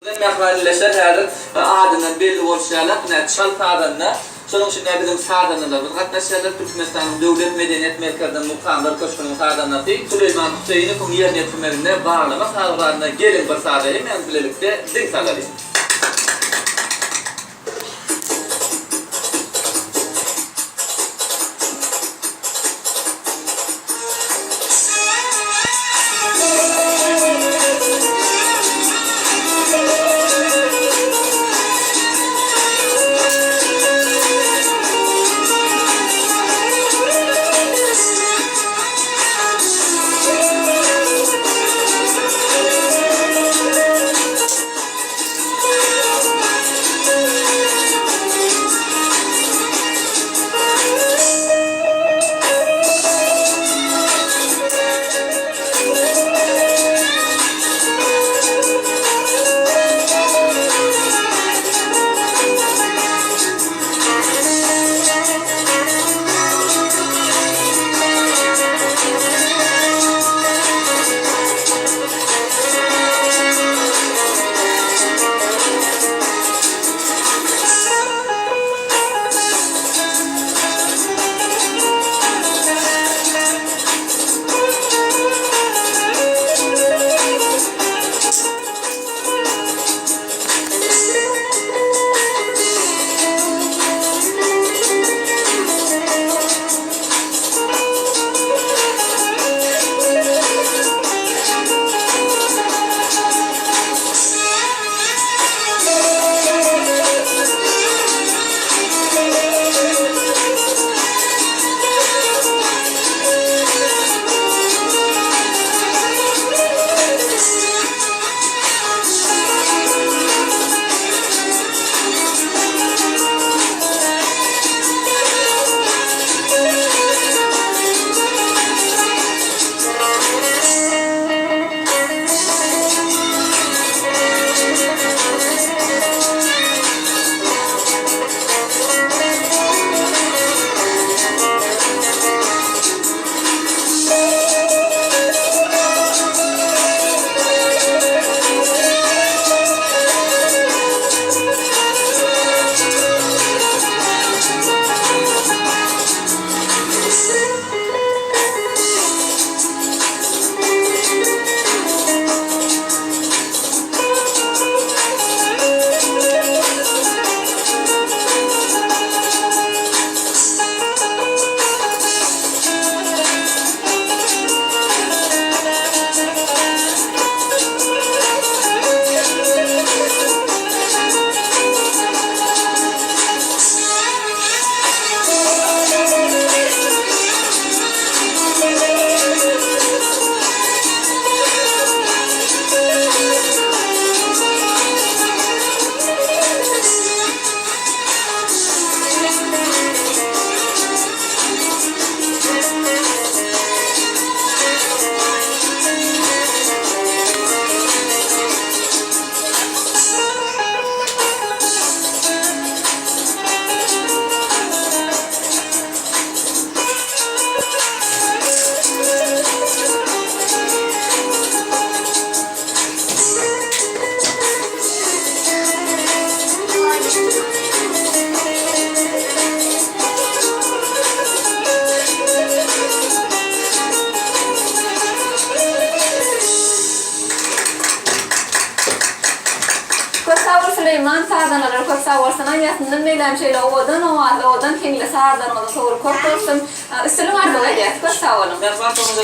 Mähriban ildeşler häzir adyndan belli bolşy ýaly ine çal sazanda şonuň üçin ine biziň sazandalarymyz gatnaşýarlar Türkmenistanyň Döwlet medeniýet merkeziniň Mukamlar köşgüniň sazandasy Süleýman Huseýinowyň ýerine ýetirmeginde baglama saz guralynda geliň bir saza hemmämiz bilelikde diň salalyň. Köp sag bol Süleýman sazandalara köp sag bolsun aýasyndan beýläm şeýle owadan owazly owadan heňli sazlaryňyzyň höwri köp bolsun üstünlik arzuw edýäs köp sag boluň.